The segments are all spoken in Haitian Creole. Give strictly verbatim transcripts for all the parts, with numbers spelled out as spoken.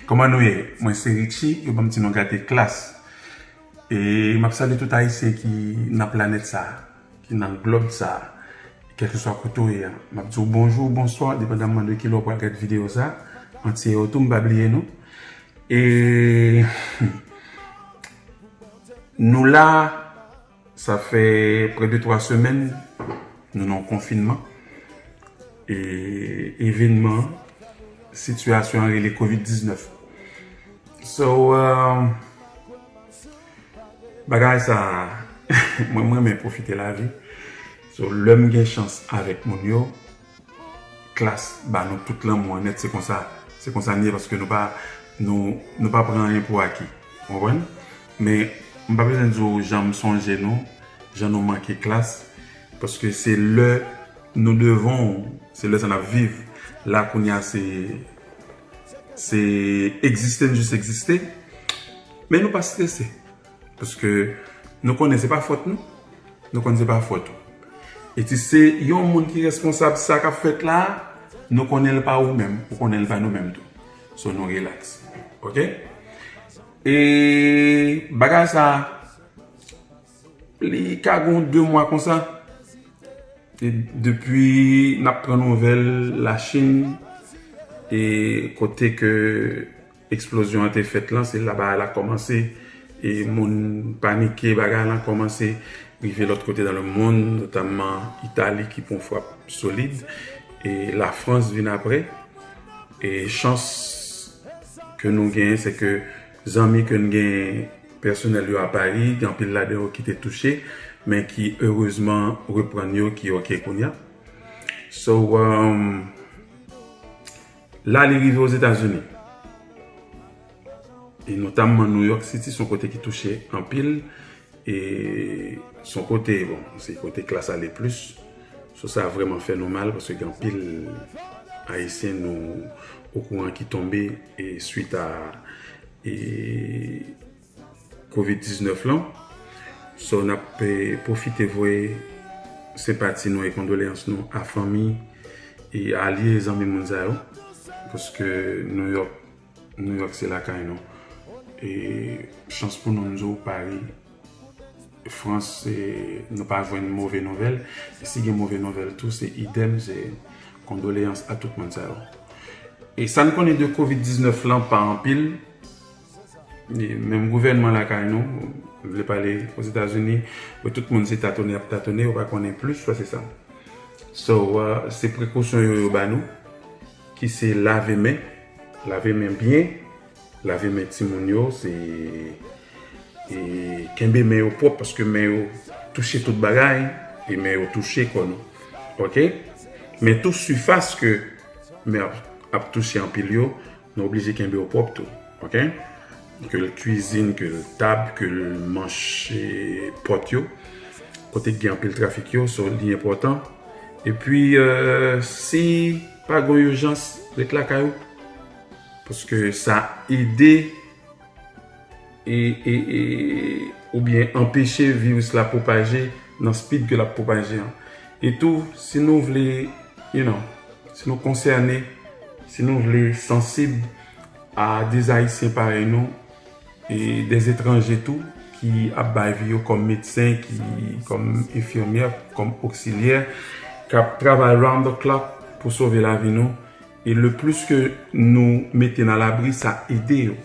Kòman nou ye? Mwen se Richie, yo ban m ti non gate Klass. E m ap salye tout Ayisyen ki nan planèt sa, ki nan glòb sa, kèlkeswa kote w ye a. M ap di w bonjou, bonswa, depandaman de ki lè w pral gade videyo sa. Antiyè yo tou, m pa bliye nou. E nou la, sa fè prè de twa semèn, nou nan konfinman. E evenman, sitiyasyon an rele kovid diznèf. So, euh, bagay sa, mwen, mwen renmen pwofite lavi. So, lè m gen chans avèk moun yo, Klass ba nou tout lanmou an nèt, se konsa, se konsa n ye, paske nou pa, nou, nou pa pran anyen pou aki. Ou konprann? Men, m pa bezwen di w jan m sonje nou, jan nou manke Klass, paske se lè nou devan w, se lè sa n ap viv. La, kounye a, se, se egziste, n jis egziste, men nou pa strese. Paske nou konnen se pa fòt nou. Nou konnen se pa fòt ou. E si se yon moun ki responsab sa k ap fèt la, nou konnen l pa ou menm, ou konnen l pa nou menm tou. So nou relax. Oke? E bagay sa, li ka gon de mwa konsa. E depi n ap pran nouvèl Lachin, e kote ke eksplozyon an te fèt lan, se la bagay la kòmanse, e moun panike, bagay lan kòmanse rive lòt kote dan le mond, notamman Itali ki pran frap solid, e Lafrans vin apre. E chans ke nou genyen, se ke zanmi ke n genyen pèsonèl yo a Pari, gen anpil ladan yo ki te touche, men ki erezman reprann yo, ki oke kounye a. So, um, la, li rive Ozetazini. E notamman New York City, se yon kote ki touche anpil. E se yon kote, bon, se kote Klass ale plis. So, sa vrèman fè nou mal, paske gen anpil Ayisyen nou okouran ki tonbe, e swit a, e kovid diznèf lan. So, n ap, eh, pwofite voye senpati nou e kondoleyans nou a fanmi e alye, zanmi moun sa yo. Paske New York, New York se lakay nou. E chans pou nou, m di w, Pari, Frans, eh, nou pa jwenn move nouvèl. E si gen move nouvèl tou, se idèm, se kondoleyans a tout moun sa yo. E sa n konnen de kovid diznèf lan pa anpil. E menm gouvènman lakay nou, m vle pale Ozetazini, wè tout moun se tatone ap tatone, yo pa konnen plis pase sa. So, uh, se prekosyon yo, yo ba nou, ki se lave men, lave men byen, lave men timoun yo, se, e kenbe men yo pwòp, paske men yo touche tout bagay, e men yo touche kò nou. Oke? Men tout sifas ke men ap, ap touche anpil yo, nou oblije kenbe yo pwòp tou. Oke? Ke l kwizin, ke l tab, ke l manch, e pòt yo, kote k gen anpil trafik yo, so li enpòtan. Epi, eh, si pa gen ijans, ret lakay ou. Paske sa ede e, e, e, oubyen anpeche viris la pwopaje nan speed ke l ap pwopaje an. E tou, si nou vle, you know, si nou konsène, si nou vle sansib a de Ayisyen parèy nou, e de etranje tou, ki ap bay vi yo kòm medsen, ki, kòm enfimyè, kòm oksilyè, k ap travay round the clock pou sove lavi nou. E le plis ke nou mete nan labri, sa ede yo.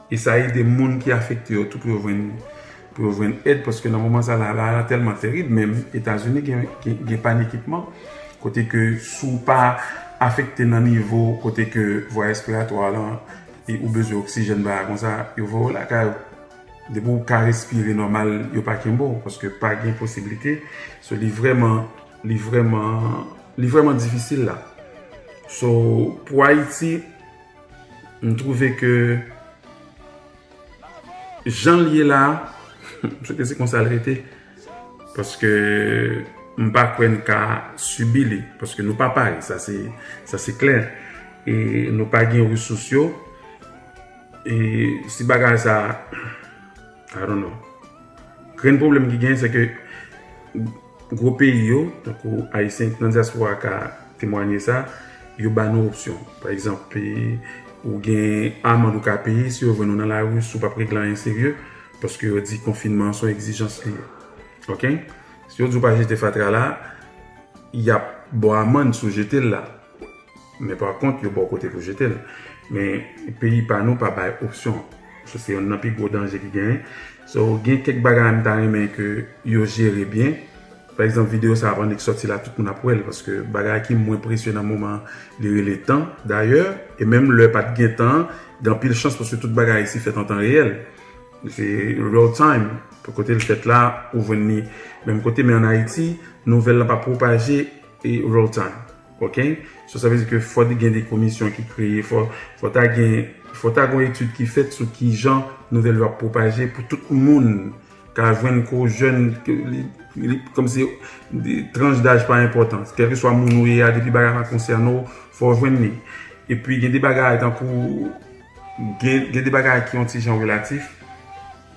E sa ede moun ki afekte yo tou pou yo jwenn, pou yo jwenn èd, paske nan moman sa la, la, la tèlman terib, menm Etazini gen, gen, gen pa n ekipman, kote ke si w pa afekte nan nivo kote ke vwa respiratwa lan, e ou bezwen oksijèn bagay konsa, yo voye w lakay ou. Depi w ka respire nòmal, yo pa kenbe w, paske pa gen posiblite. So, li vrèman, li vrèman, li vrèman difisil la. So, pou Ayiti, m twouve ke jan l ye la, m swete se konsa l rete. Paske m pa kwè n ka sibi li. Paske nou pa pare, sa se, sa se klè. E nou pa gen resous yo. E si bagay sa, I don't know. Grenn pwoblèm ki gen, se ke gwo peyi yo, tankou Ayisyen nan dyaspora ka temwanye sa, yo ba nou opsyon. Pa egzanp, e, ou gen amann ou ka peye si yo jwenn ou nan lari, si w p ap regle anyen serye, paske yo di konfinman an se yon egzijans li ye. Oke? Si yo di w pa jete fatra la, y ap ba w amann si w jete l la. Men pa kont, yo ba w kote pou jete l. Men peyi pa nou pa bay opsyon. So, se yonn nan pi gwo danje ki genyen. So, gen kèk bagay m ta renmen ke yo jere byen. Pa egzanp, videyo sa a pandan l sòti la, tout moun ap wè l, paske bagay ki mwen presye nan moman an, li rele tan, dayè, e menm lè pa t gen tan, gen anpil chans paske tout bagay isi fèt an tan reyèl. Se real time. Kote l fèt la, ou jwenn li menm kote, men ann Ayiti, nouvèl lan pa pwopaje e real time. Oke? So, sa vle di ke fò gen de komisyon ki kreye, fò, fò ta gen, fò ta gen yon etid ki fèt sou kijan nouvèl yo ap pwopaje pou tout moun ka jwenn ko jèn, ke li, li, kòmsi, de, tranch daj pa enpòtan. Kèlkeswa moun ou ye a, depi bagay la konsène w, fò w jwenn li. Epi gen de bagay tankou, gen, gen de bagay ki yon ti jan relatif,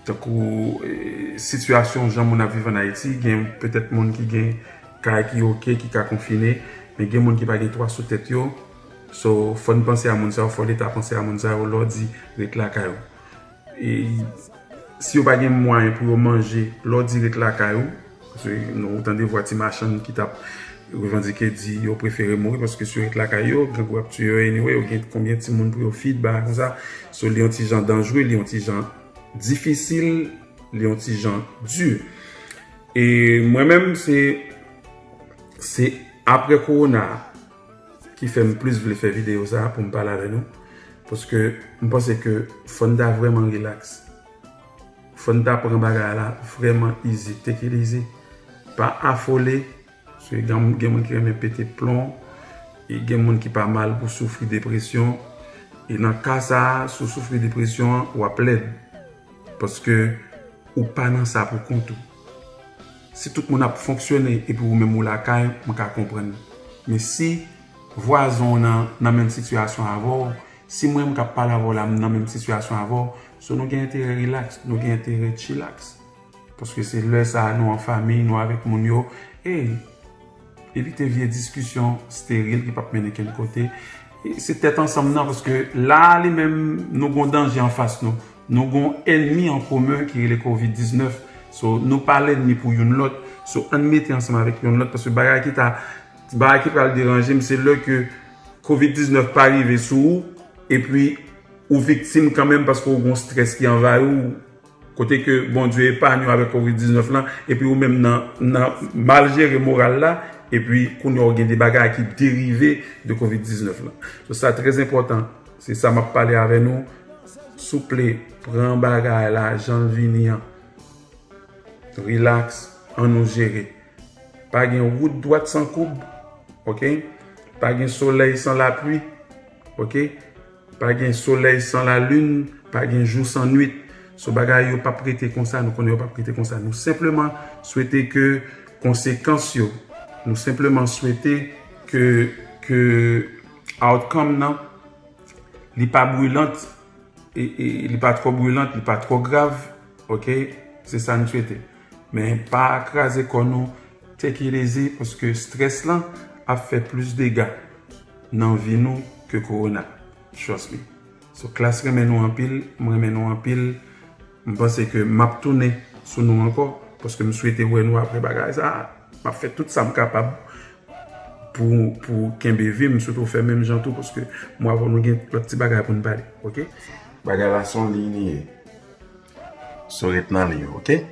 tankou, e, sitiyasyon jan moun ap viv ann Ayiti, gen petèt moun ki gen kay ki oke, ki ka konfine, men gen moun ki pa gen twa sou tèt yo. So, fò n panse a moun sa yo, fò Leta panse a moun sa yo, lè w di ret lakay ou. E si yo pa gen mwayen pou yo manje, lè w di ret lakay ou, paske nou tande vwa ti machann ki t ap revandike di yo prefere mouri paske si yo ret lakay yo, grangou ap tiye yo anyway, yo gen konbyen timoun pou yo feed, bagay konsa. So, li yon ti jan danjre, li yon ti jan difisil, li yon ti jan di. E mwen menm, se, se apre kowona a ki fè m plis vle fè videyo sa a pou m pale avè nou. Paske m panse ke fò n ta vrèman relax. Fò n ta pran bagay la vrèman easy, take it easy. Pa afole, paske gen, gen moun ki renmen pete plon, e gen moun ki pa mal pou soufri depresyon. E nan ka sa a, si w soufri depresyon an, w ap lèd. Paske ou pa nan sa pou kont ou. Si tout moun ap fonksyone epi ou menm ou lakay, m ka konprann. Men si vwazen w nan, nan menm sitiyasyon avè w, si mwen m k ap pale avè w la, m nan menm sitiyasyon avè w, so nou gen enterè relax, nou gen enterè chillax. Paske se lè sa a nou an fanmi, nou avèk moun yo. E evite vye diskisyon steril ki p ap mennen kenn kote. E se tèt ansanm nan, paske la a li menm, nou gon danje anfas nou. Nou gon ènmi an komen ki rele kovid diznèf. So, nou pa lènmi pou youn lòt. So, ann mete ansanm avèk youn lòt, paske bagay ki ta, bagay ki pral deranje m, se lè ke kovid diznèf pa rive sou ou, epi ou viktim kanmenm paske ou gon strès ki anvayi w, kote ke Bondye epanye w avèk kovid diznèf lan, epi ou menm nan, nan mal jere moral la, epi kounye a w gen de bagay ki derive de kovid diznèf lan. So, sa trè enpòtan. Se sa m ap pale avè nou. Souple, pran bagay la jan l vini an. Relax, ann nou jere. Pa gen wout dwat san koub, oke? Pa gen solèy san lapli, oke? Pa gen solèy san lalin, pa gen jou san nwit. So bagay yo p ap rete konsa, nou konnen yo p ap rete konsa. Nou senpleman swete ke konsekans yo, nou senpleman swete ke, ke outcome nan, li pa brilant, e, e, li pa twò brilant, li pa twò grav, oke? Se sa n swete. Men pa kraze kò nou, take it easy, paske strès lan ap fè plis dega nan vi nou ke kowona. Trust me. So, Klass renmen nou anpil, m renmen nou anpil. M panse ke m ap tounen sou nou ankò, paske m swete wè nou apre bagay sa a. M ap fè tout sa m kapab pou, pou kenbe vi m, sitou fè menm jan tou, paske mwen avè w nou gen lòt ti bagay pou n pale, oke? Bagay la se yon liy li ye. So, ret nan liy ou, oke?